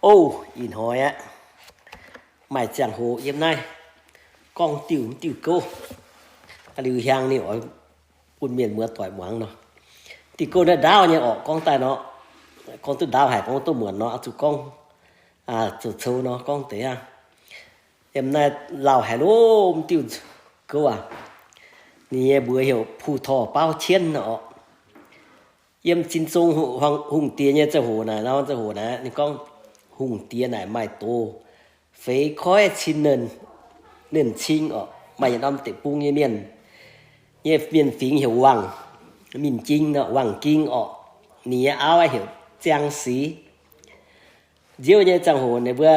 O, ih hnoi aqv, maaih ziangh hoc yiem naaiv gorngv diuh, diuh gouv, liuz hiaang ninh oix bun mienh muoz doic muangx nor. Diuh gouv naaiv ndaauv nyei orqc, gorngv daaih nor, gorngv duqv ndaauv haic, gorngv duqv muonc nor, zuqc gorngv zoux cou nor, gorngv deix aqv. Yiem naaiv lauh haic lov diuh gouv aac. Ninh nyei mbuox heuc ภูธร เป้าเชียน orqc. Yiem Sin Zong hungh diex nyei ziangh hoc naaic, nor ziangh hoc naaic, ninh gorngv hungh diex naaic maaih doz feix koiv cin nernh, nernh cing orqc, maaih yietc norm deic-bung nyei mienh, nyei mienh fingx heuc Wangh Min Jing nor, Wangh Ging orqc. Ninh nyei auv heuc Ziang Sic. Nziouv nyei ziangh hoc ninh mbuo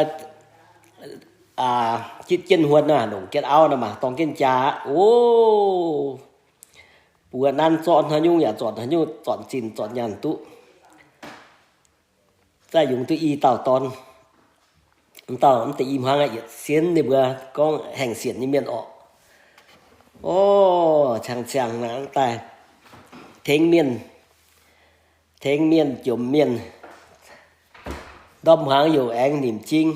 jitv jienv huon nor, longc jienv auv nor maah, dorng jienv jaa aqv. O, buoz nanv zorqv haaix nyungc yaac zornc haaix nyungc, zornc zinh zornc nyaanh duqv. Zai yungz duqv i dauh dorn. M'dauh mv deix i hmuangv aqv, yietc sienv ninh mbuo gorngv haengh sienc nyei mienh orqc. O, ciangv-ciangv naaic daaih tengx mienh, tengx mienh jomc mienh, ndorm hmuangx youc aengx nimc jing,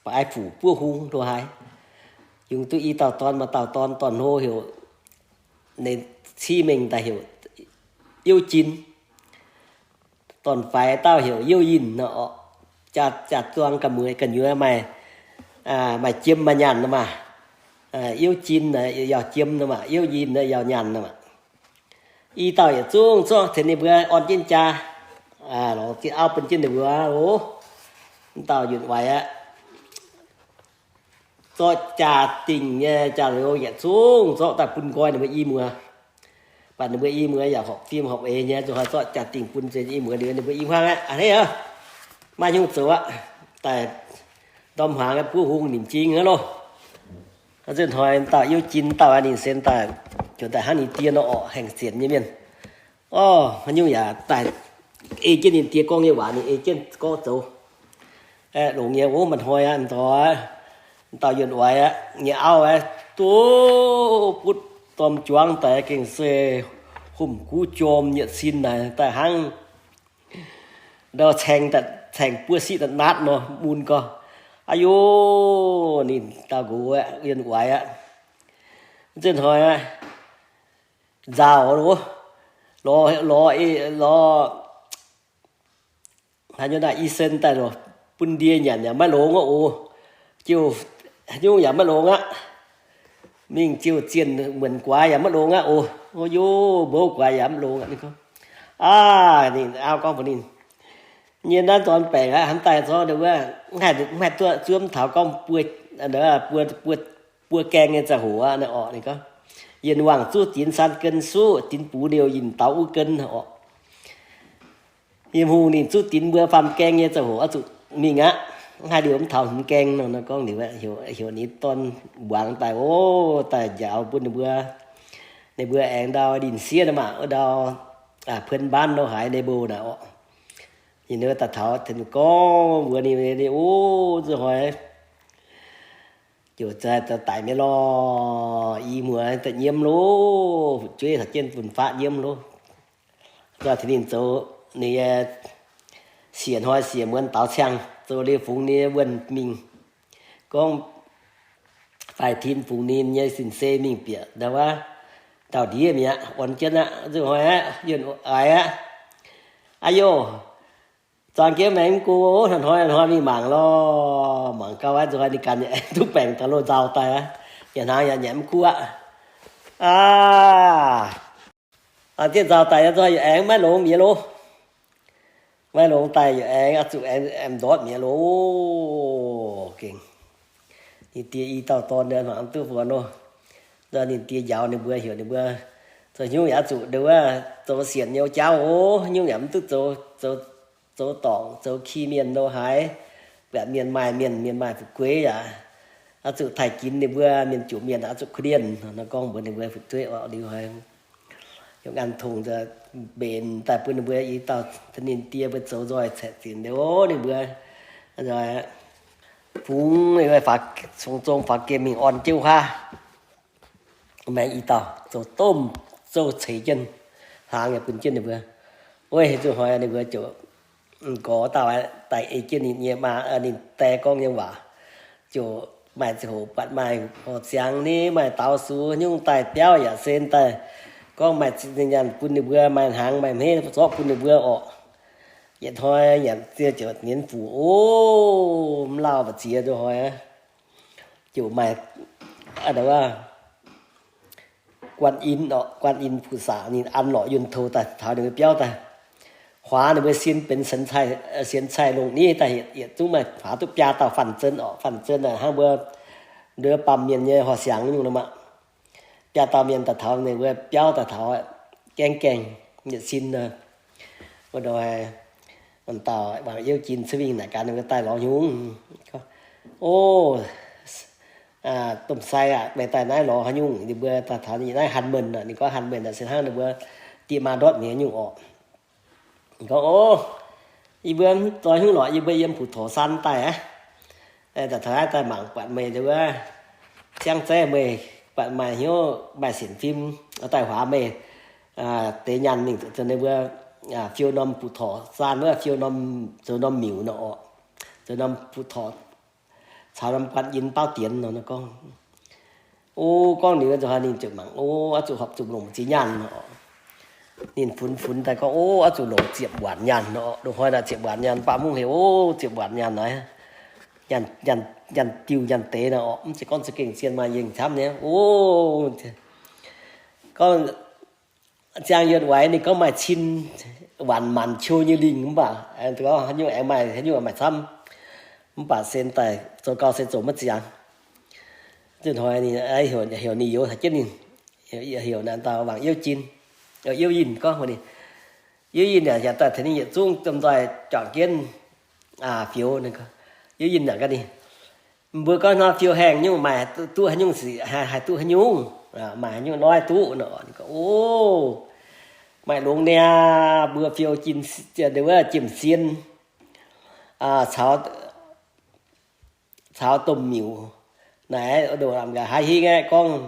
baaix fuc buov hung lo haaix. Yungz duqv i dauh dorn, maaih dauh dorn, dorn-hlo heuc, ninh civ mengh daaih heuc Youv Jin. Dorn-faix dauh heuc Youv Yinh nor orqc. Jaa-zuang ga'mueiz gu'nyuoz maaih, maaih jiem maaih nyaanh nor maah. Youv Jin yaac jiem nor maah, Youv Yinh yaac nyaanh nor maah. I dauh yietc zungv zorqv tengx ninh mbuo orn jienv jaa, lorz jienv auv bun jienv ninh mbuo oc. M'dauh yunh waaic aqv, zorqv jaa dingh nyei jaa-youz yietc zungv zorqv daaih bun nqoi ninh mbuo i muoz. Mv baac ninh mbuo i muoz yaac horpc fim horpc eix nyei, zuqc haih zorqv jaa dingh bun nzengc i muoz liuz ninh mbuo i hmuangv aqv. A'hneiv aqv, maiv nyungc zoux aqv, daaih ndorm hmuangx buov hung nimc jing aqv loh. Nzunc hnoi dauh Youv Jin dauh ninh sen daaih, ziouc daaih hnangv ninh die nor orqc, haengh sienc nyei mienh. Orv, haaix nyungc yaac daaih ei jienv ninh die gorngv nyei waac, ninh ei jienv gorngv zoux. Longx nyei, o, maaih hnoi aqv, m'dauh, m'dauh yunh waaic aqv, nyei auv aqv, duqv butv dorn juangv daaih gengh se humh guv jorm yietc sin naaic daaih hnangv ndau caeng, caeng buov siqv naatv nor mun gau. Aa yo, ninh dauh nqox aqv, yunh waaic aqv, nzunc hnoi aqv, nzauh loh, lorz, lorz, lorz haaix nyungc naaic i sen daaih loh, bun ndie nyanc yaac maiv longx aqv oc. Jiu haaix nyungc yaac maiv longx aqv. Mingh jiu zienh muonc guaax yaac maiv longx aqv oc. O yo, mbouv guaax yaac mv longx aqv. Aa, ninh auv gorngv mbuox ninh, nyei naaiv nzorn baengc aqv, hnamv daaih zorqv wuov, mv haih duqv zuov mv taux gorngv buo, buo, buo gaeng nyei ziangh hoc aqv. Ninh orqc, ninh gorngv, Yienh wangc zuqv dinx san gen suqv, dinx bux liouh yinh daux wuov gen orqc. Yiem hungh ninh zuqv dinx mbuo faam gaeng nyei ziangh hoc oix zuqc mingh aqv. Mv haih liouh mv taux hmz gaeng nor. Nor gorngv liuz, heuc ninh dorn mbuangz daaih, o, daaih njaaux bun ninh mbuo. Ninh mbuo aengx ndau linh sieqv nor maah, ndau เพื่อนบ้าน nor haaix ninh mbuo naaic orqc. Ninh mbuo daaih taux gorngv mbuox ninh, o, nzunc hnoi ziouc daic mi'aqv lorh, i muoz daaih nyiemv loh, fu'jueiv taux jienv fun-faqv nyiemv loh. Nzauh tengx ninh zoux ninh nyei siec hnoi siec muonz daux ciangh, zoux liuz fungx ninh nyei wuonh mingh. Gorngv faix tin fungx ninh nyei sin-sei mingh bieqc ndau wuov ndau-ndiev mi'aqv, orn jienv aqv, nzunc hnoi aqv, yunh oix aqv. Aa yo, zuangx jienv maengx mv go, hnoi-hnoi mingh mangc lorh. Mangc gau aqv, nzunc hnoi ninh ganh aengx duqv baengc daaih loh, nzauh daaih aqv. Nyanc hnaangx yaac nyanc mv kuv aqv. Aa, aa, zieqv nzauh daaih yaac aengx maiv longx mi'aqv loh. Maiv longx daaih yaac aengx oix zuqc aengx ndortv mi'aqv loh. Gengh ninh die i dauh dorn mangc duqv mbuo nor. Ninh die njaaux ninh mbuo, heuc ninh mbuo zoux haaix nyungc yaac oix zuqc ndau wuov zoux sienc nyei jauv oc. Haaix nyungc yaac mv duqv zoux, zoux, zoux dorngc zoux ki mienh lo haaix, buatc mienh maaih mienh, mienh maaih fu'jueiv yaac oix zuqc taaih ginx ninh mbuo, mienh jomc mienh oix zuqc korv-lienh. Nor gorngv mbuox ninh mbuo fu'jueiv orqc. Liuz haiz yungh an tongx mbenc daaih bun ninh mbuo i dauh ninh die mbuo zoux nzoih caeqv zinc liuz, ninh mbuo fungx fungx zong faaux gemh mingh orn jienv huaav. Maengx i dauh zoux domh, zoux ceix jienv hnaangx yaac bun jienv ninh mbuo. Ov, nzunc hnoi ninh mbuo ziouc m'nqorx dauh daaih ei jienv ninh nyei maa, ninh die gorngv nyei waac, ziouc maaih ziangh hoc buatc maaih horqc siangx ni, maaih daaux sux nyungc daaih biauv yaac sen daaih, gorngv maaih nyanc bun ninh mbuo, maaih hnaangx maaih hmeiv zorqv bun ninh mbuo orqc. Yietc hnoi nyanc ziouc nyienz fuc, o, mv lauh mbu'ziex nduov hnoi, ziouc maaih, aa, Guan In orqc, Guan In ผู้สาว ninh an lorqc yunh tou daaih taux ninh mbuo biauv daaih, huaax ninh mbuo sin benx sienx caih longc ni daaih, yietc zungv maaih huaax duqv biaa dauh fanh zon orqc. Fanh zon naaic hnangv mbuo nduov baamh mienh nyei horqc siangx nyungc nor maah. Biaa dauh mienh daaih taux ninh mbuo biauv daaih taux, gaengh gaengh yietc sin nor, wuov ndoih, dauh Wangc Youv Jin cuotv mingh naaic gaax ninh mbuo daaih lorz haaix nyungc. O, domh sai aac, meih daaih naaiv lorz haaix nyungc? Ninh mbuo daaih taux ninh naaiv ฮันเมิน aac, ninh gorngv ฮันเมิน aac se hnangv ninh mbuo die maa ndortv mingh nyungc orqc. Gorngv, o, yie mbuo mv lorz haaix nyungc lorqc, yie mbuo yiem ภูเขาซาน daaih aqv. Daaih taux naaiv daaih mangc buatc meih nduov wuov, siang zeiv meih buatc maaih hnyouv maaih sienx fim, daaih huaax meih deix nyaanh mingh zoux ninh mbuo fiou norm ภูเขาซาน wuov, fiou norm, zoux norm miuc nor orqc, zoux norm ภูเขา caux norm Guan In baauv dienx nor. Gorngv, o, gorngv ninh nzuqc haaix ninh ziouc mangc, o, oix zuqc horpc zuqc longc ziex nyaanh nor. Ninh funx funx daaih gorngv, o, oix zuqc longc ziepc waanc nyaanh nor. Loz-hnoi naaic ziepc waanc nyaanh, baav mungv heuc, o, ziepc waanc nyaanh naaiv, nyaanh diuh nyaanh deix nor orqc. Mv zeiz gorngv za'gengh zien maaih yengh camv nyei, o. Gorngv ziangh yuonh waix ninh gorngv maaih cin waanc maanc qiu nyei lingh mv baac, haaix nyungc aengx maaih, haaix nyungc maaih camv. Mv baac sen daaih zoux gau se zoux maiv ziangx. Zinh hnoi ninh heuc ninh youz haic jienv ninh, heuc naaiv dauh Wangc Youv Jin, Youv Yinh gorngv ninh, Youv Yinh yaac daaih tengx ninh yietc zungv domh nzoih juangc jienv fioux. Youv Yinh naaic gaax ninh, mbuo gorngv nor fiou haengh nyungc maaih duqv haaix nyungc, haih duqv haaix nyungc, maaih haaix nyungc noiv duqv nor. O, maaih longx niaa, mbuo fiou jin, wuov jiem sien caux domh miuc naaic, ndoqc lamh nqa'haav hingv aeqv, gorngv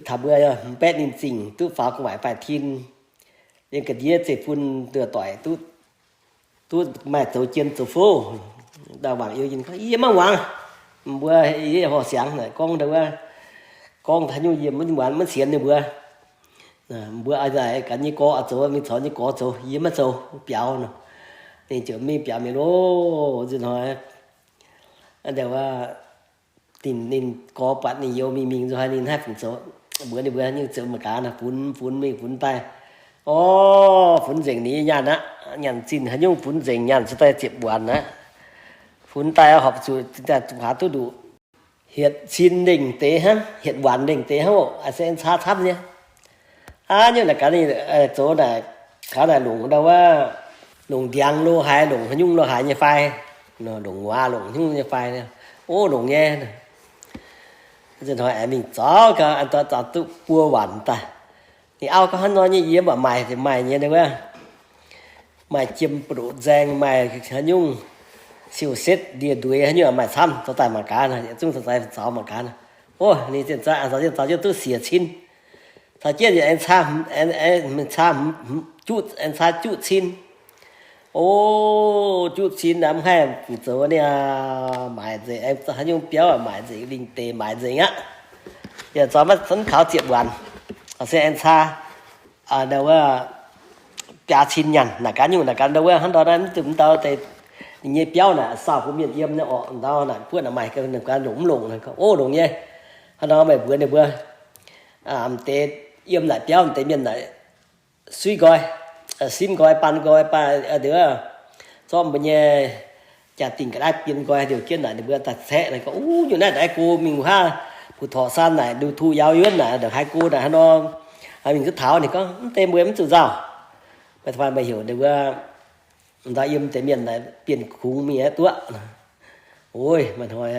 taux mbuo mv baeqv ninh zingh duqv faaux gu'nguaaic faix tin, yiem ga'ndiev zeiv-fun nduoh doic duqv, duqv maaih zoux jien zoux fouv. Dauh Wangc Youv Yinh gorngv, yie maiv muangx. Mbuo yie horqc siangx naaic gorngv wuov, gorngv haaix nyungc yie maiv muangx, maiv sienx ninh mbuo. Mbuo ganh nyei gorx zoux, mingh caux nyei gorx zoux, yie maiv zoux, biaux nor. Ninh ziouc mingh biaux mingh loh, nzunc hnoi ninh, ninh gorx buatc ninh youz mingh mingh nzunc hnoi ninh haih fungc zoux, mbuox ninh mbuo nyungc zoux mangc gaax nor, funx funx mingh funx daaih. O, funx nzengc ninh nyei nyaanh aqv. Nyanc zinh haaix nyungc funx nzengc, nyaanh se daaih ziepc waanc aqv. Funx daaih horpc zuqc daaih zuqc haaix duqv nduqc hietc cin lengh deix hnangv, hietc waanc lengh deix hnangv oc, se aengx caa camv nyei. Aav, nyungc naaic gaax ninh zoux naaic, gaax naaic longc ndau wuov, longc ndiangx lo haaix, longc haaix nyungc lo haaix nyei fai, longc nguaaz longc haaix nyungc nyei fai. O, longc nyei. Nzunc hnoi aengx mingh zaux gau, zaux duqv buo waanc daaih. Ninh auv gorngv, hnangv nor nyei yie mv baac maaih, maaih nyei wuov, maaih jiem buoz-ndoqv nzaeng, maaih haaix nyungc siou setv ndie-ndueix haaix nyungc maaih camv, zoux daaih mangc gaax, yietc zungv zoux daaih zaux mangc gaax. O, ninh zinh zaux, zaux jienv zaux jienv duqv siec cin. Caux jienv aengx caa, aengx caa juqv, aengx caa juqv cin. O, juqv cin naaic mv haih zoux niaa, maaic nzengc, aengx haaix nyungc biauv maaic nzengc, lingh deix maaic nzengc aqv. Yaac zaux maiv kaux ziepc waanc, se aengx caa ndau wuov biaa cin nyaanh. Naaic gaax nyungc naaic gaax ndau wuov hnangv ndau naaiv mv duqv ndau deix, ninh nyei biauv naaic saauh bun mienh yiem nyei orqc. Ndau naaic buov naaic maaih ganh longc mv longc. O, longc nyei. Hnangv nor meih mbuox ninh mbuo, m'deix yiem naaic biauv m'deix mienh naaic suiv nqoi, simv nqoi, baan nqoi, baan, zorqv mbuo nyei jaa-dingh ga'naaiv bienh nqoi liouh jienv naaic, ninh mbuo daaih caeqv naaic gorngv, uv, nyungc naaiv naaiv go mingh wuov haav, ภูเขาซาน naaic, ดูถูกเย้ายวน naaic, ndongc haaix go naaic hnangv nor, mingh duqv taux. Ninh gorngv, mv deix mbuo mv zuqc nzauh. Meih fai meih heuc ninh mbuo ndau yiem deix mienh naaic bienh kungx mingh aeqv duqv. Oi, maaih hnoi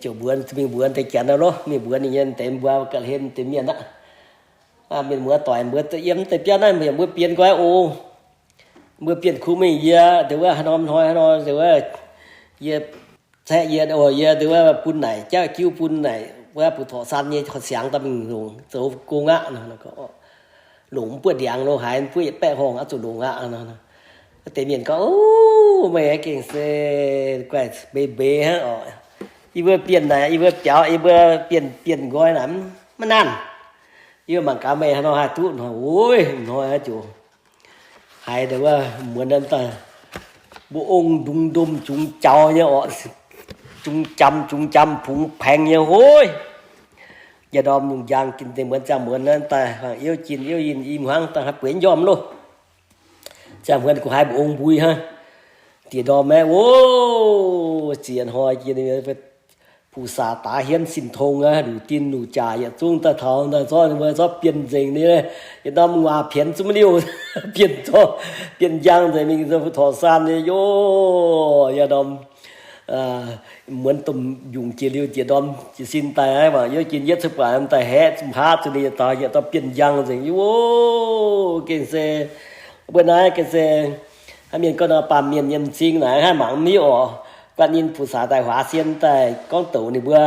ziouc mbuox, mingh mbuox deix janx nor loh, mingh mbuox ninh nyei deix mbuo ga'hlen deix mienh aqv. Mienh muoz doic, mbuo yiem deix biauv naaiv mbuo bienh nqoi oc. Mbuo bienh kungx mingh yie, deix wuov haaix norm hnoi haaix nor, deix wuov yie caeqv yie, o, yie deix wuov bun naaic jauv jiuv bun naaic wuov ภูเขาซาน nyei horqc siangx daaih mingh longc zoux gong aqv. Longc mv buoqv ndiangx lo haaix, mv buoqv yietc baeqv horngh aqv, zuqc longc aqv. Deix mienh gorngv, O, meih gengh se guaih mbeix mbeix hnangv oc. Yie mbuo bienh naaic, yie mbuo biaux, yie mbuo bienh, bienh nqoi naaic maiv nanc. Yie mbuo mangc gaax meih haaix nor haih duqv hnoi, oi, hnoi aqv ziouc haiz deix wuov muonz naaiv daaih mbuo ong ndungx ndomh jungx jaux nyei oc, jungx jam jungx jam pungx paengx nyei hov. Yaac ndorm lungh njang gin deix muonz ziangh muonz naaiv daaih, hangx iuv jin iuv yinh i hmuangv daaih haih bueix njormh loh. Ziangh muonz gu'haiz mbu'ong mbui hnangv. Diex ndorm aeqv, o, ziex hnoi jiex, ผู้ศาสดา hienv sin tong aqv, luc din luc jaax yietc zungv daaih taux daaih zorqv ninh mbuo zorqv bienh nzengc nyei, yietc norm nguaac pienx zungv maiv liouh, bienh zorqv, bienh njang nzengc mingh torqc saan nyei, yoh, yaac norm muonz domh yungc jiex liuz jiex ndorm jiez sin daaih aqv, mangc yie jin yietv cuotv buatc daaih haeqv zungv haav zuqc ninh yietc dauh yietc dauh bienh njang nzengc, yoh, gengh se mbuo naaiv gengh se haaix mienh gorngv nor baamh mienh nyei m'zing naaic hnangv mangc mv hiuv oc. Guanh nyei ผู้ศาสดา daaih huaax sien daaih gorngv douc ninh mbuo,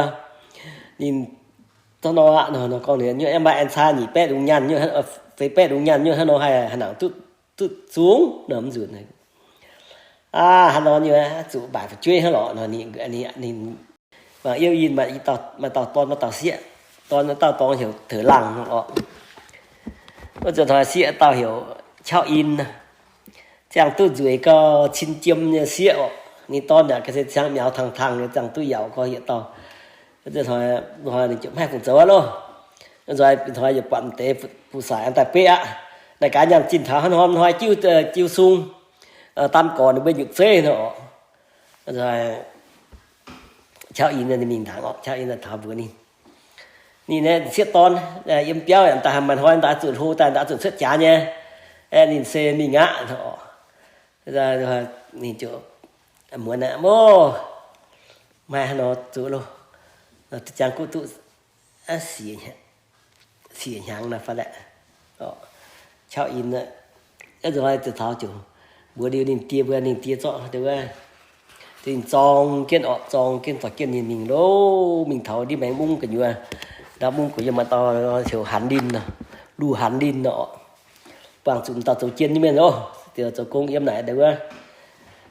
ninh zorqv nor aqv, nor gorngv ninh nyuoqv mv baac aengx caa nyic baeqv lungh nyaanh, feix baeqv lungh nyaanh nyuoqv hnangv nor haih, haih nangc duqv, duqv zungv nor mv nzunc. Aav, hnangv nor nyei zuqc mbaaic fu'jueiv hnangv lorqc nor, ninh, ninh mangc iuv yinh maaih dauh dorn, maaih dauh sieqv. Dorn dauh dorng heuc Teux Laangh oc. Wuov zanc hnoi sieqv dauh heuc Qauv In. Ziangh duqv nzueic gau, cin jiem nyei sieqv oc. Ninh dorn yaac ga'sie ciangv miaux tangh tangh nyei, ziangh duqv yaauc gau yietc dauh. Wuov zanc hnoi, hnoi ninh ziouc maiv haih fungc zoux aqv loh. Nzoih hnoi yaac buatc m'deix ผู้ศาสดา daaih beqv aqv. Naaic gaax nyaanh zinh taux hnoi hnoi jiuv, jiuv sung, daan gorx ninh mbuo nyutc zeiv nor oc. Qauv In ninh mingh ndaangc oc. Qauv In daaih taux mbuox ninh, ninh aeqv, sieqv dorn, yiem biauv yaac daaih maaih hnoi daaih zuqc hlo daaih, daaih zuqc cuotv jaax nyei. Aeqv, ninh se mingh aqv. Ninh ziouc muonz aqv, Mov, maaih haaix nor zuqc loh, ziangh guv duqv siec hnyangx nor fai laeqv. Qauv In, zuqc taux ziouc mbuox liuz ninh die mbuo, ninh die zorqv deix wuov, ninh zorng jienv oc, zorng jienv zorng jienv ninh mingh loh, mingh taux ndiev maengx mungv gu'nyuoz. Ndau mungv gu'nyuoz maaih dauh heuc Hanx Linh nor, Luh Hanx Linh nor oc. Buangh zuqc dauh zoux jien nyei mienh loh, zoux gong yiem naaic deix wuov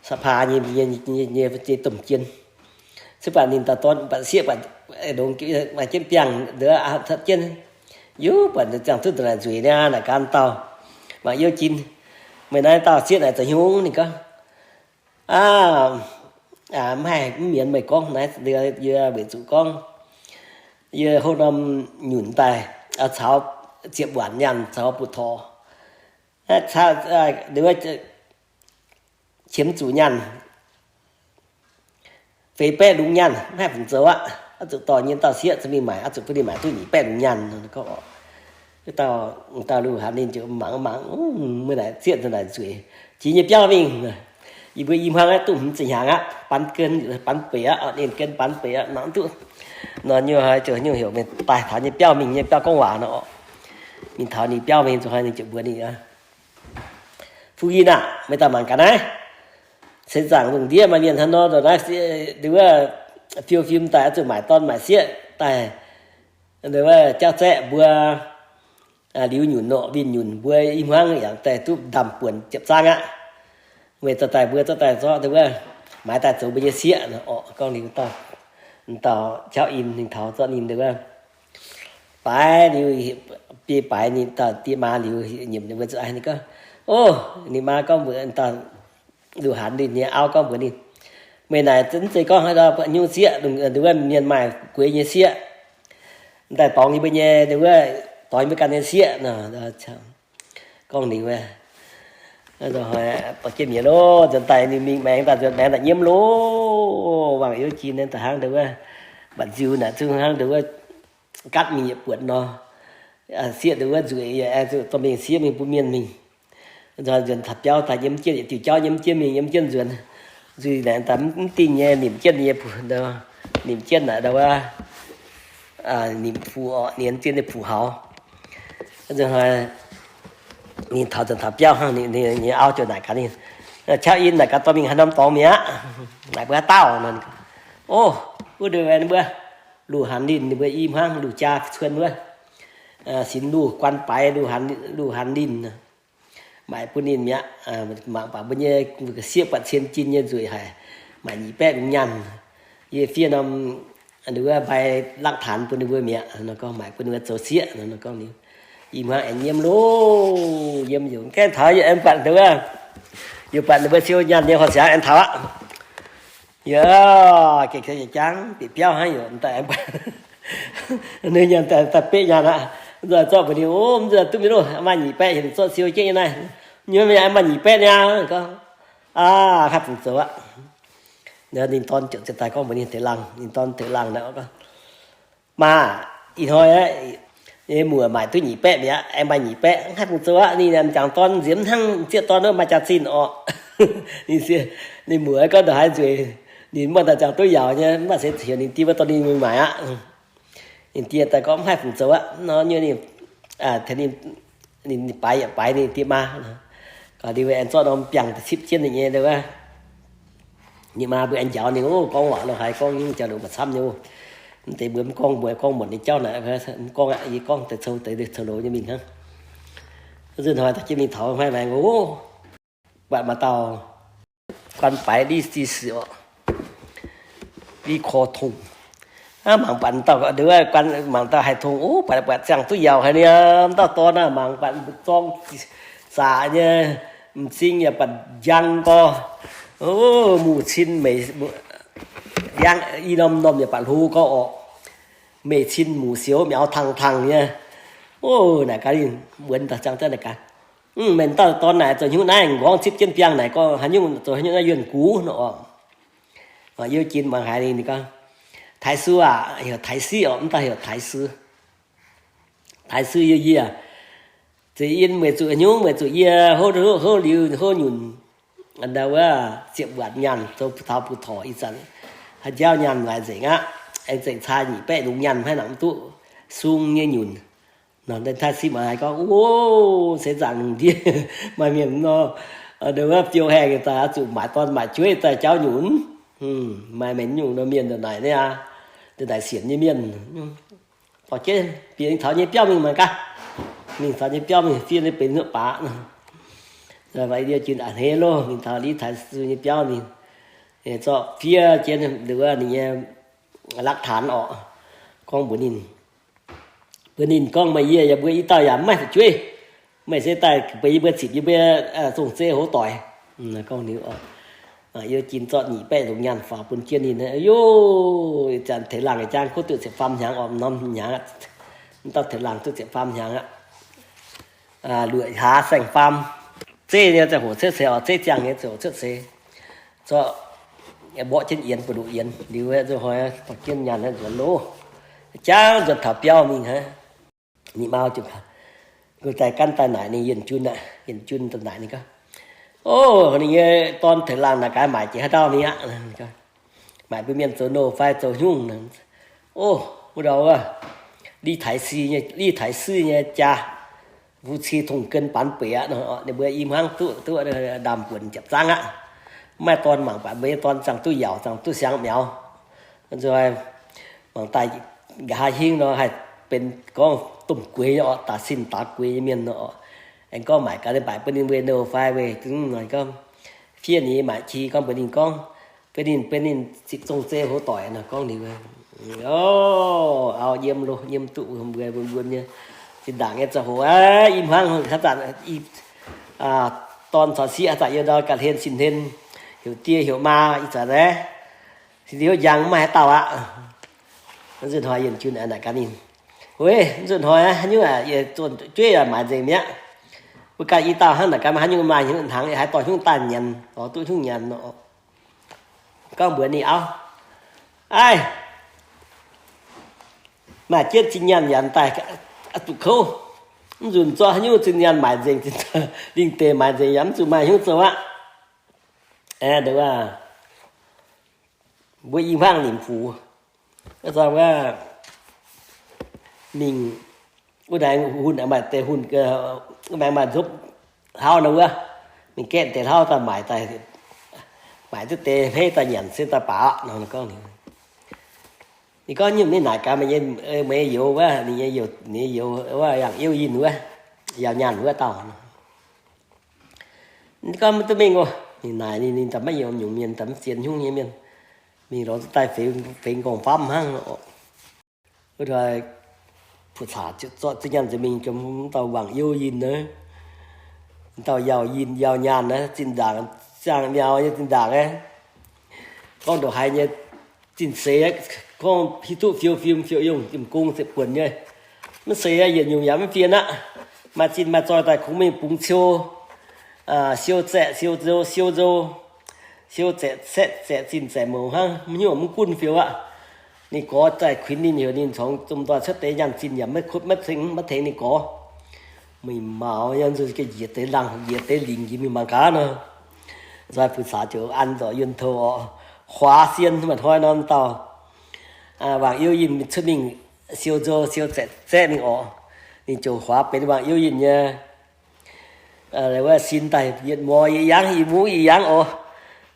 สภา nyei, nyei, nyei, nyei domh jien. Se buatc ninh dauh dorn, buatc sieqv, buatc longx maaih jienv biangh ndongc, jienv, yie buatc ziangh duqv ndongc naaic nzueic niaa, naaic gan dauh mangc youv jin. Meih naaiv dauh sieqv naaic zoux hnyungv? Ninh gorngv, Aav, mv haih mv mienz meih gorngv naaiv, yie weic zuqc gorngv yie houv norm nyunc daaih caux ziepc waanc nyaanh caux butv-torc, qiemx zuqc nyaanh feix baeqv lungz nyaanh, mv haih fungc zoux aqv. Oix zuqc dorh nyei dauh sieqv zuqc mingh maaic, oix zuqc bun ninh maaic duqv nyic baeqv lungz nyaanh. Dauh, dauh Luh Hanx Linh ziouc mangc mangc, Meih naaic sieqv naaic nzueic, jiex nyei biauv mingh. Yie mbuo i hmuangv aeqv, duqv hmz ziepc hnyangx aqv, ปันเกิน, ปันเปรย์ aqv, ninh เกิน ปันเปรย์ aqv, mangc duqv nor nyei haaix ziouc nyungc heuc meih daaih taux nyei biauv mingh, nyei biauv gorngv waac nor oc. Mingh taux ninh biauv mingh zuqc haaix, ninh ziouc mbuox ninh, Phu Yinh aah, meih daaih mangc gaax naaiv. Seix zaangc lungh ndiev maaih mienh hnangv nor ndongc naaiv, wuov fiou fim daaih oix zuqc maaic dorn maaic sieqv daaih, wuov jauv zaeqv mbuo liuz nyunc nor, winh nyunc mbuo i hmuangv yaac daaih duqv ndaamv-buonc ziepc zaangv aqv. Meih dorh daaih mbuo zorqv daaih zorqv wuov maaiz daaih zoux mbuo nyei sieqv nor oc. Gorngv liuz, dauh Qauv In ninh taux zorqv ninh wuov baaix liuz, biei baaix ninh dauh die maa liuz, nyiemc ninh mbuo zuqc aqv. Ninh gorngv, O, ninh maa gorngv mbuox dauh Luh Hanx Linh nyei auv gorngv mbuox ninh, Meih naaic mv zeiz gorngv haaix dauh nyungc sieqv, wuov mienh maaih gueix nyei sieqv, daaih dorngx yie mbuo nyei, wuov dorngx yie mbuo ganh nyei sieqv nor. Gorngv ninh wuov, dorh jienv mi'aqv loh, nzuonx daaih ninh mingh maengx daaih, nzuonx maengx daaih nyiemv loh, wangc youv jin daaih hnangv deix wuov, mbatc nziu naaic zungv hnangv deix wuov gatv mingh yietc buonc nor. Sieqv deix wuov nzueic, dorh mingh sieqv mingh bun mienh mingh. Nzuonx taux biauv daaih nyiemv jienv, yietc diuh jauv nyiemv jienv mingh, nyiemv jienv nzuonx. Nzuih naaic daaih mv dingh nyei, nimc jienv nyei, nimc jienv naaic wuov, nimc fuqv oc, nienz jienv nyei fuqv haux. Ninh taux nzuonx taux biauv hnangv, ninh nyei auv ziouc naaic gaax ninh, Qauv In, naaic gaax dorh mingh haaix norm dorngx mi'aqv? Naaic mbuo haaix dauh nor. O, wuov ndeic mbuo Luh Hanx Linh ninh mbuo i hmuangv, Luh Jaa Cuon wuov, Sinx Luh Guan Baaix, Luh Hanx Linh. maaic bun ninh mi'aqv. Mangc baac mbuo nyei ga'sieqv buatc cien jin nyei nzueic haic, maaic nyic baeqv lungh nyaanh. Yie fiev norm, wuov, ใบหลักฐาน bun ninh mbuo mi'aqv nor gorngv, maaic bun ninh mbuo zoux sieqv nor gorngv. Ninh i hmuangv aengx nyiemv loh, yiem yaac gaengh taux, yie aengx buatc wuov, yie buatc ninh mbuo siou nyaanh nyei horqc siangx aengx taux aqv. Yie gengh jangx bieqc biauv hnangv, yie daaih aengx buatc ninh nyaanh daaih beqv nyaanh aqv. Nzunc zorqv mbuox ninh, o, nzunc duqv mingh loh, maaih nyic baeqv heuc ninh zorqv siou jienv nyei naaiv. Nyei mingh aengx maaih nyic baeqv niaa gorngv. Aa, haih fungc zoux aqv. Ninh dorn ziouc daaih gorngv mbuox ninh teix laangh, ninh dorn teix laangh naaiv gorngv, maa, ih hnoi aqv, yie muoc maaic duqv nyic baeqv mi'aqv, aengx maaih nyic baeqv, haih fungc zoux aqv. Ninh jangc dorn nziemx hnangv zieqv dorn wuov maaih jaax-zinh orqc. Ninh muoc gorngv ndongc haaix nzueic, ninh mv baac daaih jangx duqv yaauc nyei, mv baac se heuc ninh die wuov dorh ninh mingh maaic aqv. Ninh die daaih gorngv mv haih fungc zoux aqv nor, nyei ninh, ninh, ninh baaix yaac baaix ninh die maa. Gorngv liuz aengx zorqv norm biangh da'cipv jienv ninh nyei wuov. Ninh maa mbuo aengx njaaux ninh, o, gorngv waac lo haaix gorngv nyungc jauv-louc maaih camv nyei. Mv deix mbuo mv gorngv, mbuo gorngv muonc nyei jauv naaic, mv gorngv aqv. Yie gorngv deix cou deix cou-louc nyei mingh hnangv. Nzunc hnoi daaih jienv mingh taux hmaiv maengx, o, buatc maaih dauh guan baix li di sic orqc, li korv tongh. Aav, mangc buatc dauh, mangc dauh haiz tongh, o, buatc, buatc ziangh duqv yaauc haic niaa. Dauh dorn aah, mangc buatc zorng zaqc nyei, m'zing yaac buatc njang gorx, o, muc cin meic, i norm norm yaac buatc hlo gorx orqc. Meic cin muc siouc miaux tangh tangh nyei. O, naaic gaax ninh mbuox dauh ziangh daaih naaic gaax, meih dauh dorn naaic zoux hnyouv naaiv nqorngv zipv jienv biangh naaic gorngv haaix nyungc, zoux haaix nyungc naaiv yuonh gux nor orqc. Youh jin muangx haiz ninh, ninh gorngv, ไถซื้อ aac, heuc ไถซื้อ orqc, mv dauh heuc ไถซื้อ. ไถซื้อ yie, yie, zeiz yie meih zuqc hnyouv, meih zuqc yie houv, houv liuz houv nyunc, ndau wuov ziepc waanc nyaanh zoux taux butv torc ih zanc, haaix jauv nyaanh waaic nzengc aqv. Aengx zengc caa nyic baeqv lungz nyaanh maiv nangc mv duqv sung nyei nyunc. Nor, ไถซื้อ muangx haiz gorngv, o, seix zaangc lungh ndiev maaih mienh nor, ndau wuov biou haengh daaih oix zuqc maaic dorn maaic jueiv daaih jauv nyunc. Maaih mienh nyungc nor mienh ndongc naaic niaa, ndongc naaic sienc nyei mienh. Dorh jienv bieqc mingh taux nyei biauv mingh mangc gaax. Mingh taux nyei biauv mingh fiev nyei benx hnyouv baac. Liouh jin a'hneiv loh, mingh taux Li Taiz Sui nyei biauv mingh, zorqv fiev jienv ninh wuov ninh nyei หลักฐาน orqc, gorngv mbuox ninh, mbuox ninh gorngv, meih yie yaac mbuo i dauh yaac mv maaih fu'jueiv. Meih se daaih beix yie mbuo zipc yie mbuo zong-zei hoz doic. Gorngv liuz, Youh Jin zorqv nyic baeqv lungz nyaanh faaux bun jienv ninh. Yoh, ih zanc tengx laangh jang kuv duqv ziepc faam hnyangx orqc, norm hnyangx aqv. Mv dauh tengx laangh duqv ziepc faam hnyangx aqv. Luoqc hlaax saeng faam, zeiv nyei ziangh hoc cuotv seix orqc, zeiv ziangh nyei ziangh hoc cuotv seix. Zorqv mborqv jienv yienx, buoz-ndoqv yienx liuz, nzunc hnoi dorh jienv nyaanh nzuonx loh, jangv nzuonx taux biauv mingh hnangv. Ninh mau ziouc daaih gan daaih naaic ninh Yienc Jun aqv. Yienc Jun daaih naaic ninh gorngv, o, ninh nyei dorn tengx laangh naaic gaax maaic jiex haaix dauh mingh aqv. Maaic mbuo mienh zoux nouh fai zoux hnyungv? O, wuov ndau wuov, Li Taiz Si nyei, Li Taiz Si nyei jaa, fu ci tongh gen banx buic aqv. Ninh mbuo i hmuangv duqv, duqv ndaamv-buonc japc zaangv aqv. Mv maaih dorn mangc baac mbuo nyei dorn ziangh duqv yaauc, ziangh duqv siang miaux. Nzunc mangc daaih nqa'haav hingv nor haih benx gorngv domh gueix nyei orqc, daaih sin daaih gueix nyei mienh nor orqc. Aengx gorngv maaic gaax ninh, maaic bun ninh mbuo nouh fai weic zuqc gorngv fiev ninh maaic qi gorngv mbuox ninh gorngv, bun ninh, bun ninh zipc zong-zei hoz doic nor gorngv ninh. O, auv yiem loh, yiem duqv mbuo, mbuo, mbuo nyei zinh ndaangc nyei ziangh hoc aqv, i hmuangv haaix zanc, dorn caux sieqv haaix zanc yiem ndau ga'hlen sin hlen, heuc die heuc maa ih zanc naaiv, sin hlen njang mv maaih haaix dauh aqv. Nzunc hnoi Yienc Jun naaic gaax ninh, weic nzunc hnoi haaix nyungc yie zunh jueiv maaiz nzengc mi'aqv. Mbuo ganh i dauh hnangv naaic gaax, haaix nyungc maaih hnyouv hnaangx, haaix dorh hnyouv daaih nyanc, lorz duqv hnyouv nyanc nor. Gorngv mbuox ninh auv, aiv, maaih jienv zinh nyaanh nyanc daaih, zuqc kouv. Mv nzunc zorqv haaix nyungc zinh nyaanh maaic nzengc, lingh deix maaic nzengc yaac mv zuqc maaih hnyouv zoux aqv. Mbuo i hmuangv nimc fuc, mingh wuov deix hunh, maaih deix hunh, wuov deix maaih nzopv hlauv nor wuov, mingh gaeqv deix hlauv daaih maaic, maaic duqv deix hmeiv daaih nyanc se daaih baac aqv nor. Ninh gorngv, ninh gorngv nyungc mv naaic gaax meih nyei youz wuov, ninh nyei youz, ninh nyei youz wuov yangh Iu Yinh wuov, yaac nyaanh wuov dauh. Ninh gorngv maiv duqv mingh oc. Ninh naaic ninh, ninh daaih maiv yiem nyungc mienh, daaih maiv zien hnyouv nyei mienh. Mingh lorz duqv daaih feix, feix nqorngv-famv hnangv oc. Wuov ndoih Pu-caux zorqv zinh nyaanh nzengc mingh jomc dauh Wangc Youh Yinh naaiv, dauh Yauh Yinh, Yauh Nyaanh naaiv, zinh ndaangc, ziangh miaux nyei zinh ndaangc aqv. Gorngv ndongc haaix nyei zinh seix, gorngv hiuv duqv fiou fim fiou yungh, jiem gong ziepc buonc nyei. Maiv seix aqv, yietc nyungc yaac maiv fien aqv. Maaih zinh maaih zoih daaih kungx mingh bungx siou, siou zaeqc siou nzou, siou nzou, siou zaeqc zaeqc zinh zaeqc mouz hnangv, maiv nyungc mv gunv fiou aqv. Ninh gorx daaih kuinx ninh, heuc ninh corc domh nzoih cuotv deix nyaanh zinh yaac maiv kutv maiv tengx, maiv tengx ninh gorx. Mingh maux yaac njiec deix laangh njiec deix lingc njiec mingh mangc gaax nor. Nzoih Pu-caux ziouc an nzorc yuonh touh oc, huaax sien maaih hnoi nor dauh Wangc Youh Yinh cuotv mingh siou nzou siou zaeqc zaeqc mingh oc. Ninh ziouc huaax benx Wangc Youh Yinh nyei wuov sin daaih yietc muoz yietc yangv, i muv i yangv oc.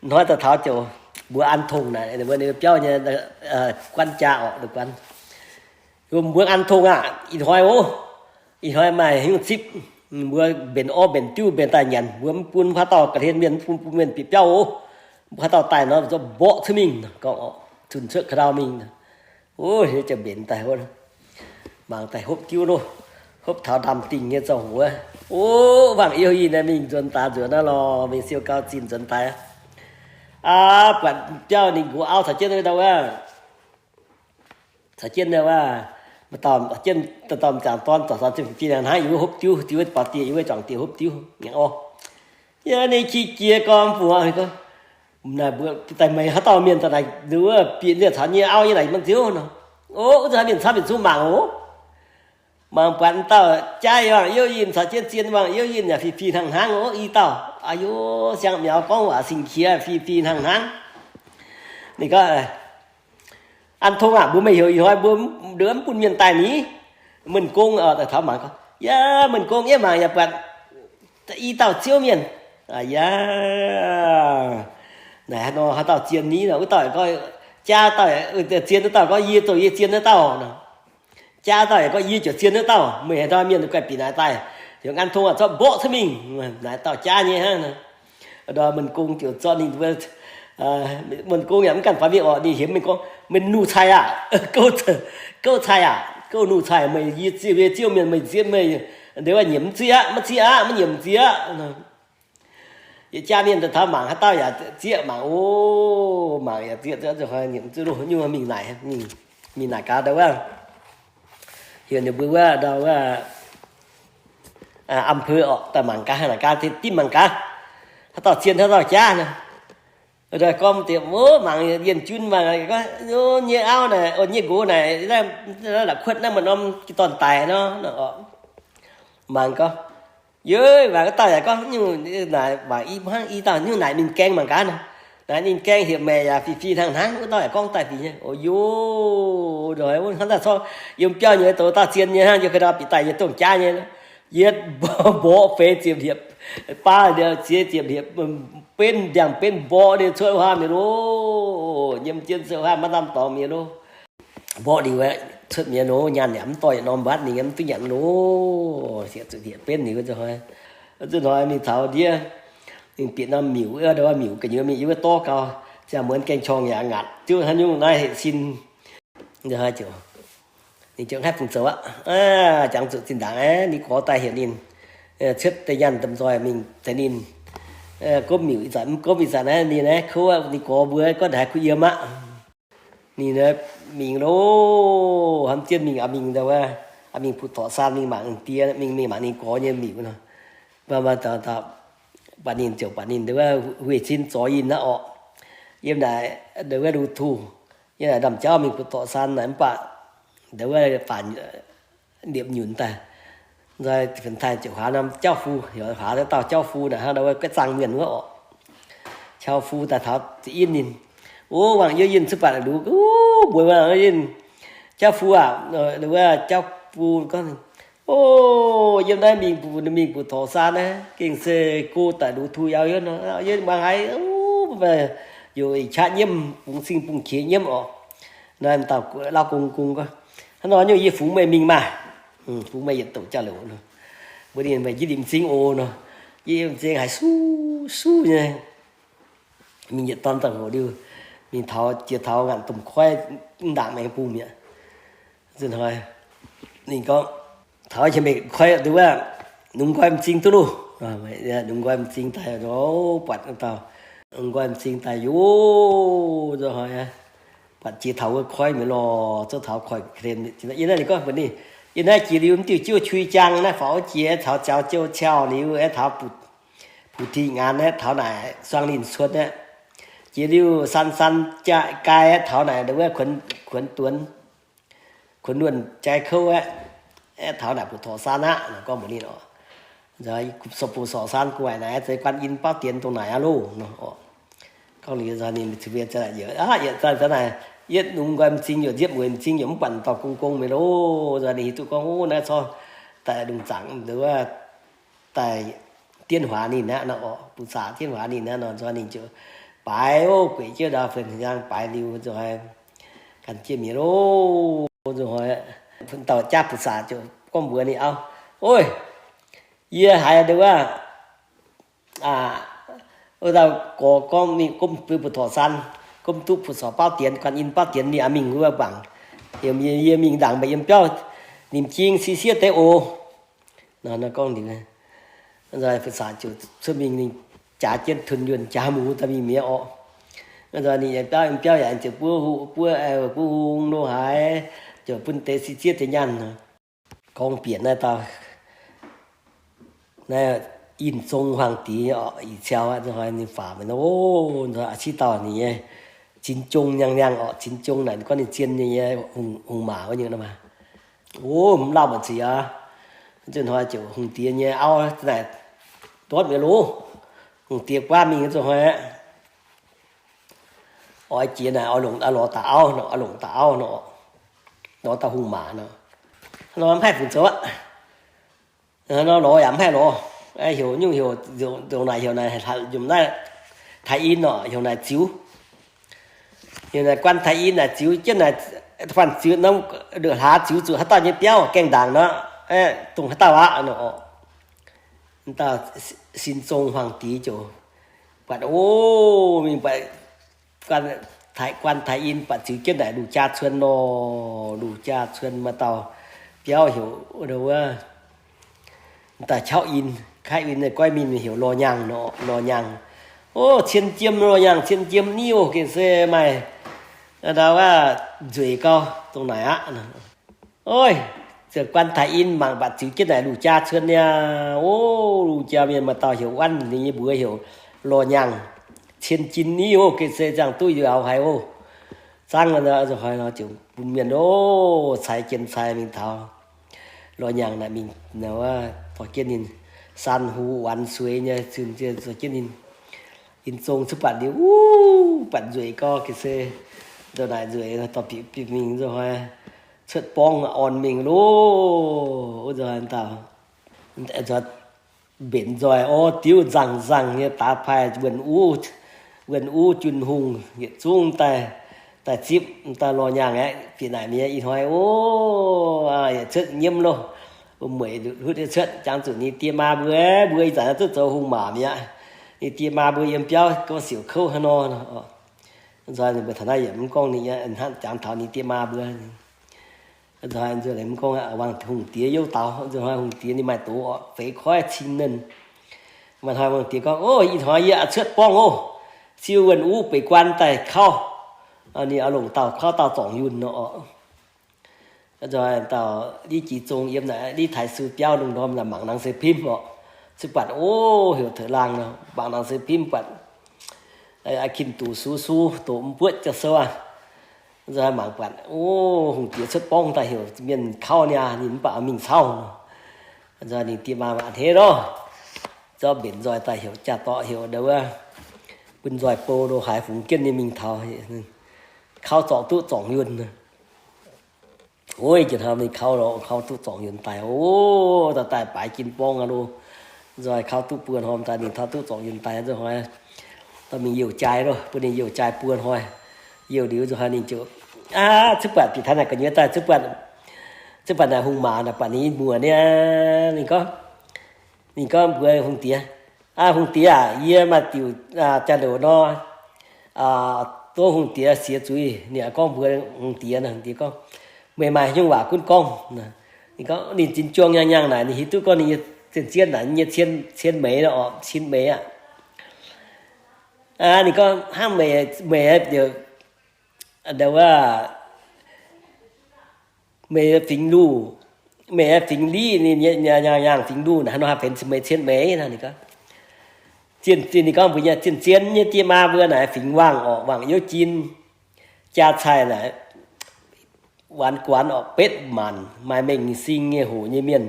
Hnoi daaih taux ziouc mbuox an tongh naaic, ninh mbuo biauv nyei guanv jaa oc, guanv, mbuox an tongh aqv, ih hnoi oc, ih hnoi maaih haaix nyungc zipv, mbuo mbenc orv mbenc diuv mbenc daaih nyanc, mbuo mv bun haaix dauh ga'hlen mienh, mv bun bun mienh bieqc biauv oc. Mbuo haaix dauh daaih nor, mborqv cuotv mingh gorngv oc, zunh cuotv ka'ndau mingh. Ov, ziouc mbenc daaih, mangc daaih hopv diuv loh, hopv taux ndaamv-dingh nyei zorng-huoz. Ov, Wangc Youh Yinh naaiv mingh nzuonx daaih nzuonx naaiv lorh, mingh siou gau zinh nzuonx daaih. Aav, buatc biauv ninh nqox auv caux jienv ndau wuov, caux jienv wuov, maaih dauh, jienv dauh m'jangc dorn, dorh zinh fih hnangv hnangv yiem wuov hopv diuv, diuv wuov baaux dieh, yiem wuov juangc dieh hopv diuv. Ov, yie ninh qiex jiez gorngv mbuox gorngv, naaic mbuo daaih meih haaix dauh mienh daaih naaic, wuov bieqc ndie caux nyei auv nyei naaic maiv nziouv nor. Ov, wuov zanc mienh camv mienh zungv mangc oc. Mangc buatc dauh jaaix Wangc Youh Yinh caux jienv zien Wangc Youh Yinh yaac fih fih hnangv hnangv oc, i dauh. Aa yo, siang miaux gorngv waac singx qiex fih fih hnangv hnangv. Ninh gorngv, An Tong aac, mbuo meih heuc ih hnoi mbuo ndongc mv bun mienh daaih ni? Meih Gong, taux mangc gorngv, yaac Meih Gong yie mangc yaac buatc i dauh ziouv mienh. Yaac naaic nor haaix dauh zien ni nor, wuov dauh gorngv, jaa dauh, zien wuov dauh gorngv, yie zoux yie zien wuov dauh nor. Jaa dauh yaac gorngv, yie ziouc zien wuov dauh. Meih haaix dauh mienh guaih bieqc naaic daaih? Heuc An Tong aac, zorqv mborqv cuotv mingh. Naaic dauh jaa nyei hnangv. Meih Gong ziouc zorqv ninh mbuo, Meih Gong yaac mv ganh faaux mingh orqc, ninh hiemx Meih Gong, meih nuh cai aac, gouv cai aac, gouv nuh cai, meih yie ziouv, ziouv mienh, meih zieqv meih, ndex wuov nyiemc mv zieqv aqv, maiv zieqv aqv, maiv nyiemc zieqv. Yietc jaa mienh daaih taux mangc haaix dauh yaac zieqv mangc, o, mangc yaac zieqv, nyiemc zieqv loh, nyungc mingh naaic, mingh naaic gaax ndau wuov, heuc ninh mbuo wuov ndau wuov, อำเภอ orqc, daaih mangc gaax, naaic gaax, dimv mangc gaax, haaix dauh zien haaix dauh jaav nor. Gorngv deix, o, mangc yienh junv mangc, nyei auv naaic, o, nyei nqox naaic, la'kuotv naaiv maaih norm jiex dorn daic nor. Mangc gorngv, yie mangc wuov dauh yaac gorngv nyungc naaic, mangc i hnangv i dauh nyungc naaic ninh gaeng mangc gaax nor. Naaic ninh gaeng heuc maeqc yaac fih fih hnangv hnangv, wuov dauh yaac gorngv daaih fih nyei. O, yo, hnangv naaic corc yiem biauv nyei douz dauh zien nyei hnangv, yie ka'ndau bieqc daaih yie dongh jaav nyei. Yietv mborqv feix ziepc hliepc, baav ziex ziepc hliepc, benv ndiangx-benv mborqv ninh cuotv wuov haav mi'aqv loh. Yiem jienv cuotv wuov haav maiv lamh dorngx mi'aqv loh. Mborqv liuz cuotv mi'aqv loh, nyaanh yaac mv dorh yietc norm mbatv, ninh mv duqv nyanc loh. Siec zuqc hnieqv benv liuz, zuqc hnoi mingh taux ndiev, ninh bieqc norm miuc, miuc gu'nyuoz mingh yiem wuov dorv gau, ziangh muonz gaeng qorng yaac ngaatc diuv hnangv nyungc naaiv hec sin. Ninh ziouc haih fungc zoux aqv. Jangx zuqc zinh ndaangc aeqv, ninh gorx daaih heuc ninh cuotv deix nyaanh domh nzoih mingh caux ninh gomv miuc. Ih zanc mv gomv, ih zanc naaiv ninh naaiv kouv, ninh gorx mbuo gorngv haaix kuh yiem aqv. Ninh mingh loh, hnamv jienv mingh, aa, mingh ndau wuov, aa, mingh Butv Torqc Saan mingh mangc ninh die, mingh, mingh mangc ninh gorx nyei miuc nor. Mv baac ninh ziouc buatc ninh ndau wuov huih cin zorx yinh aqv orqc. Yiem naaic ndau wuov Lu Tuh, yiem naaic ndamv jauv mingh Butv Torqc Saan naaic mv baac ndau wuov faanc liepc nyunc daaih. Nzoih Fin-Taaih ziouc huaax norm jauv fu, heuc huaax dauh jauv fu naaic hnangv ndau wuov gaeqv zaangh mienh wuov orqc. Jauv fu daaih taux za'in ninh, o, Wangc Youh Yinh cuotv baac la'luc, o, mbuox Wangc Youh Yinh, jauv fu aac, ndau wuov jauv fu gorngv, o, yiem naaiv mingh Butv, mingh Butv Torqc Saan naaiv gengh se go daaih Lu Tuh yaac yiem nor, yiem muangx haiz, o, youc qaqv nyiemv, bungx cing bungx qiex nyiemv orqc. Naaiv dauh Lauv Gong Gong gorngv, hnangv nor nyungc yie fungx meih mingh maah. Fungx meih yietc douc jauv-louc nor. Mbuox ninh meih njien-limc m'zing oc nor. Yie m'zing haiz suv suv nyei. Mingh yietc dorn daaih hoc liuz, mingh taux jiex taux ngaanc domh koiv, mv ndaangc maengx bung mi'aqv. Nzunc hnoi ninh gorngv, taux qiex mbeqc koiv nduov, nungx nqoi m'zing duqv loh. Nungx nqoi m'zing daaih, buatc dauh nungx nqoi m'zing daaih yoz, nzunc hnoi buatc jiex taux wuov koiv mi'aqv lorqc, zouv taux koiv klen. Yie naaiv ninh gorngv mbuox ninh, yie naaiv jiex liuz mv diuh jiuv qui jaang naaiv faaux jiex, taux ziaaux jiou ciauh liuz, aeqv, taux ผู้ที่งาน aeqv, taux naaic suang linh cuotv aeqv, jiex liuz san san jaa-gai aeqv, taux naaic wuov kuonx duonx, kuonx luonh jai kouv aeqv, aeqv, taux naaic ภูเขาทองซาน aqv. Gorngv mbuox ninh oc, ภูเขาทองซาน gu'nguaaic naaic, zeix 观音宝殿 dongh naaic aqv loh. Gorngv liuz nzunc ninh ziouc aqv, yietc zanc zanc naaic, yietv nungx nqoi m'zing yaac nziepv mueiz m'zing yaac mv buatc dauh gong gong mi'aqv loh. Nzunc ninh hiuv duqv gorngv, o, naaiv corc daaih lungh zaangc nduov, daaih dienv huaax ninh aqv nor oc, ปรึกษา dienv huaax ninh aqv nor. Nzunc ninh ziouc baaix, o, gueic jienv ndau fun hnyangx baaix liuz nzunc hnoi ganh jienv mi'aqv loh. Nzunc hnoi dauh jaav ปรึกษา ziouc gorngv mbuox ninh, auv, oi, yie haiz nduov, wuov dauh gorx gorngv mingh gomv ภูเขาทองซาน, gomv duqv ภูเขา宝殿, 观音宝殿, ninh aengx mingh wuov bangc. Yie mingh ndaangc mba'yiem biauv, nimc jing si sieqv deix oc. Nor gorngv liuz, ปรึกษา ziouc cuotv mingh, ninh jaax jienv tunh yuonh jaax muc daaih mingh mi'aqv orqc. Ninh yiem biauv, yiem biauv yaac ziouc buov hu, buov, buov hung nor haaix, ziouc bun deix si sieqv deix nyaanh. Gorngv bieqc naaiv dauh, naaiv Yinh Zong Huaang Dix orqc, ih ciou aqv, ninh faaux mingh, o, a'civ dauh ninh nyei Cin Jong nyangh nyangh orqc. Cin Jong naaic gorngv ninh zien nyei hungh maac wuov nyungc nor maah. O, mv lauh maiv zuiz aqv. Nzunc hnoi ziouc hungh diex nyei auv naaic ndortv mi'aqv loh. Hungh diex buaav mingh nzunc hnoi aqv, oix jiex naaic oix longc, oix lorz dauh auv nor, oix longc dauh auv nor, lorz dauh hungh maac nor. Nor mv haih fungc zoux aqv. Nor lorz yaac mv haih lorz. Heuc nyungc heuc, ndongc naaic heuc naaic, yiem naaiv Taiv In nor heuc naaic ziux. Heuc naaic 官台音 naaic ziux jienv naaic, fanh ziux norm, hlaax ziux zuqc haaix dauh nyei biauv gaengh ndaangc nor, dongh haaix dauh aqv nor. Dauh Sin Zong Huaang Dix ziouc buatc, o, mingh buatc 官台音 buatc ziux jienv naaic Luc Jaa Cuon nor. Luc Jaa Cuon maaih dauh biauv heuc wuov, daaih เช้าอิน, เช้าอิน nyei goiv mienh heuc Lorh Nyaangh nor, Lorh Nyaangh. O, cien jiem Lorh Nyaangh, cien jiem niv o, gengh se maaih ndau wuov nzueic gau dongh naaic aqv. Oi, ziouc 官台音 mangc buatc ziux jienv naaic Luc Jaa Cuon niaa. O, Luc Jaa mienh maaih dauh heuc Wanv, ninh nyei mbuox heuc Lorh Nyaangh, cien jiem niv o, gengh se ziangh duqv yaac haiz o. Zangv nor, nzunc hnoi nor ziouc bun mienh o, caix jien caix mingh taux Lorh Nyaangh naaic mingh, wuov, dorh jienv ninh san hu wanx sueix nyei, zinh ziouc dorh jienv ninh, ninh zong cuotv buatc liuz, o, buatc nzueic gau, gengh se ndongc naaic nzueic, dorh bieqc bieqc mingh nzunc hnoi cuotv borngv orn mingh loh. Wuov nzunc hnoi dauh mbenc nzoih orv diuv nzangh nzangh nyei daaih paaiv wuonh uv, wuonh uv jun hungh yietc zungv daaih, daaih zipv dauh Lorh Nyaangh aeqv, bieqc naaic mienh ih hnoi o, yietc cuotv nyiemv loh. Wuom-mueic hutv cuotv jangx zuqc ninh die maa mbuo, mbuo ih zanc duqv zoux hungh maac mi'aqv. Ninh die maa mbuo yiem biauv gorngv siouc kouv hnangv nor. Nzunc hnoi mbuo taux naaiv yaac mv gorngv ninh, hnangv jangx taux ninh die maa mbuo. Nzunc hnoi nzunc mv gorngv wangc hungh diex youv daux, nzunc hnoi hungh diex ninh maaih doz orqc, feix koiv cing nernh. Maaih hnoi hungh diex gorngv, O, ih hnoi yie cuotv borngv oc, siou wuonh uv beic guaan daaih kauv. Ninh oix longc dauh kauv dauh zorngc yunh nor orqc. Nzunc hnoi dauh Li Jiex Zong yiem naaic Li Taiv Su biauv lungh ndorm naaic mangc หนังสือพิมพ์ orqc, cuotv buatc, o, heuc taux laangh nor, mangc หนังสือพิมพ์ buatc a'kin doqc su su, doqc mv buotv jauv sou aqv. Nzunc hnoi mangc buatc, o, hungh diex cuotv borngv daaih heuc mienh kauv niaa, ninh mv baac mingh cauv. Nzunc hnoi ninh die maa a'hneiv lorh, zorqv mbenc nzoih daaih heuc jaa-dorqc heuc ndau wuov, bun nzoih bou lo haaix fungx jienv ninh mingh taux, kauv zorqv duqv zorngc yunh. Ov, jiex hnoi ninh kauv lorqc, kauv duqv zorngc yunh daaih, o, daaih daaih baaix jin borngv aqv loh. Nzoih kauv duqv buo hnoi daaih, ninh taux duqv zorngc yunh daaih, nzunc hnoi dorh mingh youh jai loh, bun ninh youh jai buo hnoi. Youh liuz nzunc hnoi ninh ziouc, aav, cuotv buatc bieqc taux naaic gu'nyuoz daaih, cuotv buatc, cuotv buatc naaic hungh maac naaic buatc ninh muoc niaa, ninh gorngv, ninh gorngv mbuox hungh diex, Aa, hungh diex aac, yie maaih diuc jaax-louc nor, tov hungh diex siex zuiz. Ninh gorngv mbuox hungh diex, hungh diex gorngv, meih maaih nyungc waac gunv gorngv. Ninh gorngv ninh zinh juang nyangh nyangh naaic, ninh hiuv duqv gorngv ninh nyei zien-zien naaic nyei cien, cien meix oc, cin meix aqv. Ninh gorngv hnangv meih, meih wuov, meih fingx Luh, meih fingx Liv, ninh nyangh nyangh fingx Luh naaic, haaix nor haih benx meih cien meix nor? Ninh gorngv, ninh gorngv mbuox nyei, zien-zien nyei die maa mbuo naaic fingx Wangc oc, Wangc Youv Jin, jaa caih naaic, waanc guanx oc, betv maanc, maaih mengh sing nyei hoc nyei mienh.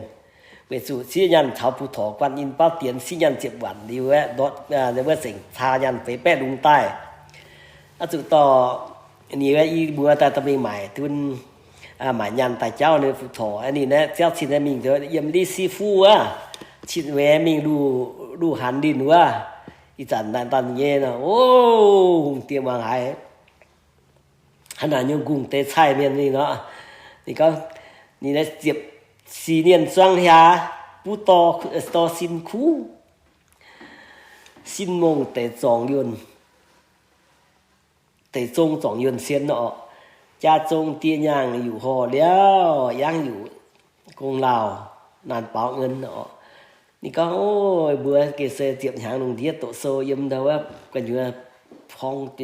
Weic zuqc sieqv nyaanh caux butv-torc guanh in baauv dienx, sieqv nyaanh ziepc waanc liuz aeqv, ndortv wuov zengc caa nyaanh feix baeqv lungh daaih. Aa, zuqc dorh ninh i muoz daaih dorh mingh maaic dunh, maaic nyaanh daaih jauv ninh butv-torc. Ninh aeqv, ziouv cin aeqv, mingh yiem Li Si Fu wuov, cin weic mingh Luh, Luh Hanx Linh wuov. Ih zanc daaih daaih nyei nor, o, hungh diex muangx haiz, hnangv naaic nyungc nqungh deix caih mienh mingh nor. Ninh gorngv, ninh aeqv, ziepc six nienv zuangv hiaang, buv dorh, dorh sin kuv, sin mongh deix zorngc yunh, deix zong zorngc yunh sien oc. Jaa zong die nyaangh yuqc horh liauh, yangv yuqc gong lauh, naanc baaux ngen oc. Ninh gorngv, o, mbuo geh se ziepc hnyangx lungh ndiev doqc sou yiem ndau wuov gu'nyuoz horngz,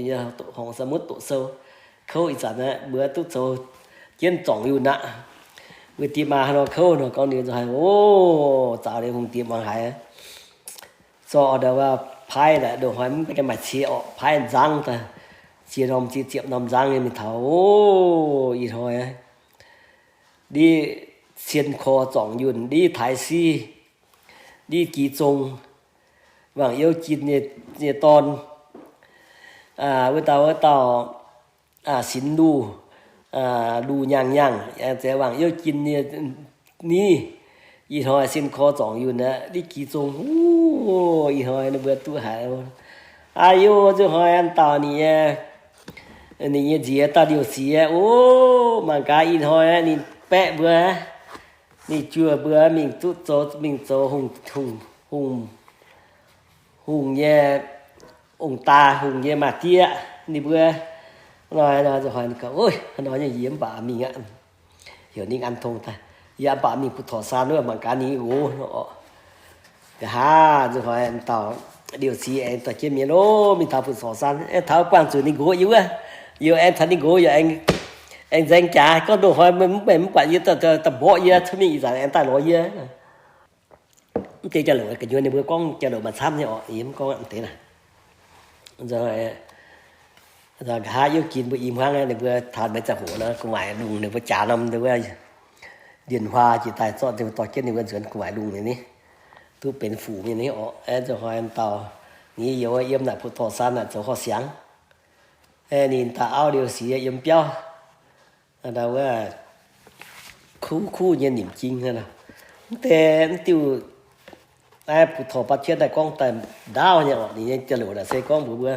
horngz samv mutv doqc sou. Kouv ih zanc aeqv, mbuo duqv zoux jienv zorngc yunh aqv. Mbuo die maa haaix nor kouv nor gorngv ninh nzunc haiz, o, zaux liuz hungh diex muangx haiz, zorqv ndau wuov paaiv naaic, ndongc hnoi mv baac maaih cie orqc, paaiv nzangv daaih, cie norm cie ziepc norm nzangv nyei mingh taux, o, ih hnoi ndiev cien korv zorngc yunh, ndiev taaix si, ndiev gi zong, Wangc Youv Jin nyei dorn, wuov dauh, wuov dauh, Sinx Luh, Luh Nyaangh Nyaangh, Wangc Youv Jin nyei niv. Ih hnoi sin korv zorngc yunh aqv, ndiev gi zong, ih hnoi ninh mbuo duqv haiz. Aa, yie nzunc hnoi an dauh ninh nyei, ninh nyei nziez dauh Liouh Siex, o, mangc gaax ih hnoi ninh baeqv mbuo, ninh juoh mbuo mingh duqv zoux, mingh zoux hungh, hungh, hungh nyei ong-daa, hungh nyei maa-diev. Ninh mbuo nor, nor, nzunc hnoi ninh gorngv, o, hnangv nor nyei yie mv baac mingh aqv. Heuc ninh an tong daaih, yie mv baac mingh butv-torc saan wuov mangc gaax ninh nqox nor. Nqa'haav nzunc hnoi dauh Liouh Siex aengx dorh jienv mienh lov mingh taux butv-torc saan, aengx taux buangh zuqc ninh nqox yie wuov, yie aengx taux ninh nqox yaac aengx nzaeng jaax gorngv, ndoh hnoi meih mv buatc yie, daaih mborqv yie cuotv mingh ih zanc aengx daaih lorz yie. Mv deix jauv-louc gu'nyuoz ninh mbuo gorngv jauv-louc maaih camv nyei orqc, yie mv gorngv mv deix naaic. Nqa'haav Youv Jin mbuo i hmuangv ninh mbuo taux meix ziangh hoc nor, gu'nguaaic lungh ninh mbuo jaax norm wuov ndienh huaa jiex daaih zorqv ninh mbuo dorh jienv ninh mbuo nzuonx gu'nguaaic lungh nyei ni, duqv benx fuc nyei ni orqc. Aengx nzunc hnoi dauh ni youz yiem naaic butv-torc saan naaic zoux horh siangx. Ninh dauh auv Liouh Siex yiem biauv, wuov kuv kuv nyei nimc jing. Mv deix mv diuh naaiv butv-torc ba'cietv daaih gorngv daaih ndaauv nyei orqc. Ninh nyei jauv-louc naaic se gorngv mbuox mbuo,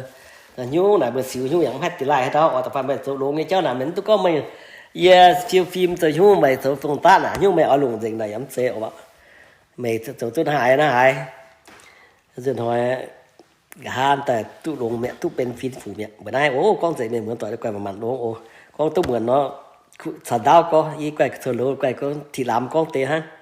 hnyouv naaic mbuo siux hnyouv yaac mv haih dingh laih haaix dauh oix da'faanh meih zoux longx nyei jauv naaic, meih mv duqv gorngv meih, yie fiu fim zoux hnyouv meih zoux dongh daav naaic, hnyouv meih oix longc nzengc naaic yaac mv zeiz oc. Meih zoux duqv naaiv haaix naaiv haaix, nzunc hnoi nqa'haav daaih duqv longx mi'aqv, duqv benx fin-fuc mi'aqv. Mbuo naaiv, o, gorngv nzengc mienh muonz doic guai manc-manc longx oc. Gorngv duqv muonc nor, caux ndaauv gorngv, yie guai coux louz guai gorngv Tin Lamz gorngv deix hnangv.